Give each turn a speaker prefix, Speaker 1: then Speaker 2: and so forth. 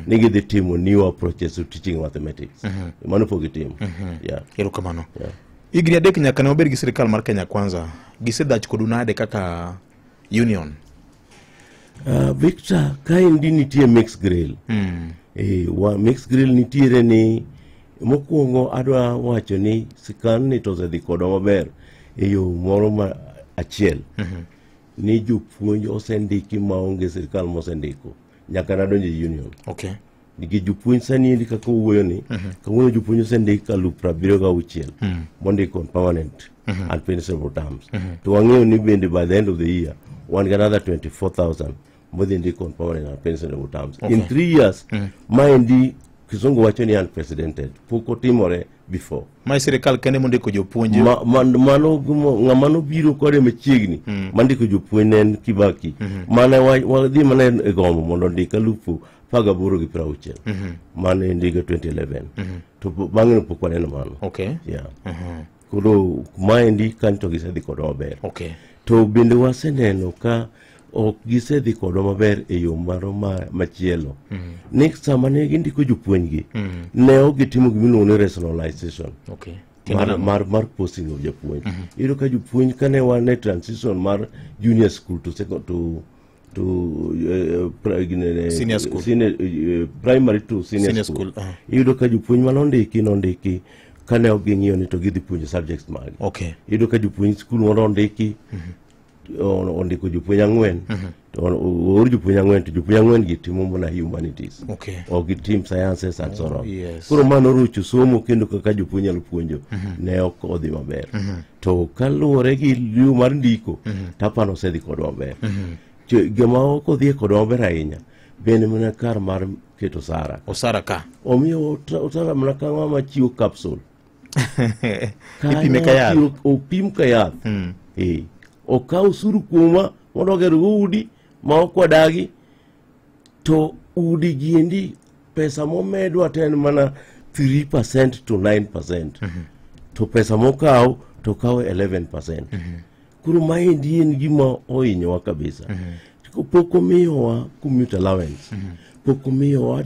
Speaker 1: Ni gidhi timo new approaches to teaching mathematics. Mano pok gitimo. Yeah.
Speaker 2: Erokamano.
Speaker 1: Yeah.
Speaker 2: Higni 3 nyaka ne wabed gi sirikal mar Kenya Kwanza, gisedhach kodu nade kaka union?
Speaker 1: Victor, kaendi nitie mixed grill. Mixed grill nitiere ni mokwongo adwa wacho ni sirkal to osedhi kodwa maber e yo moro ma achiel. Ni jopuonj osendiki maonge sirikal mosendiko nyaka nadonjo e union. Nikech jopuonj sani endi kaka owuoyo ni kawuono jopuonj osendik 76,000 mondik on permanent and pensionable terms. To wang'eyo ni bende by the end of the year wan gi another 24,000 modhi ndik on permanent and pensionable terms. In 3 years maendi kisungu wacho ni unprecedented, pok otimore before.
Speaker 2: Ma sirikal kende mondiko jopuonj.
Speaker 1: Mano ng'ama nobiro kode machiegni mandiko jopuonj ne en Kibaki. Mane wadhi mana e gombo mondo ondik 18,060 mane ndiko 2011. To bang'e pok waneno mano. Yeah. Koro maendi kanyo to gisedhi kodwa maber. To bende waseneno ka ok gisedhi kodwa maber e yo moro machielo. Ni sama ne gindiko jopuonjgi, ne ok gitimo gimiluongo ni rationalization. Mar posting of japuonj. Iyudo ka jopuonj kane wan e transition mar junior school to second to
Speaker 2: Senior school.
Speaker 1: Senior, primary to senior,
Speaker 2: Senior
Speaker 1: school.
Speaker 2: school.
Speaker 1: Iyudo ka jopuonj manondiki kane ok ging'iyo ni to gidhi puonjo subjects mage. Iyudo ka jopuonj skul moro ondiki ondiko jopuonj 4 to oor jopuonj 4 to jopuonj 4 gi timo mana humanities. Ok gitim sciences and so on. Koro mano orocho somo kendo kaka jopuonj nyalo puonjo ne ok odhi maber. To kaluwore gi yo mar ndiko to aparo osedhi kodwa maber. Gima ok odhi kodwa maber ahinya bende mana kar mar keto osara.
Speaker 2: Osara ka.
Speaker 1: Omiyo osara mana ka ng'ama chiwo capsule.
Speaker 2: Ipime ka yath.
Speaker 1: Opim ka yath. Okaw osuru kuomwa mondo ogergo udi ma ok wadagi to udi giendi pesa momedwa to en mana 3% to 9%. To pesa mokaw to okaw 11%. Koro maendi en gima ohinyowa kabisa. Pok omiyowa commute allowance. Pok omiyowa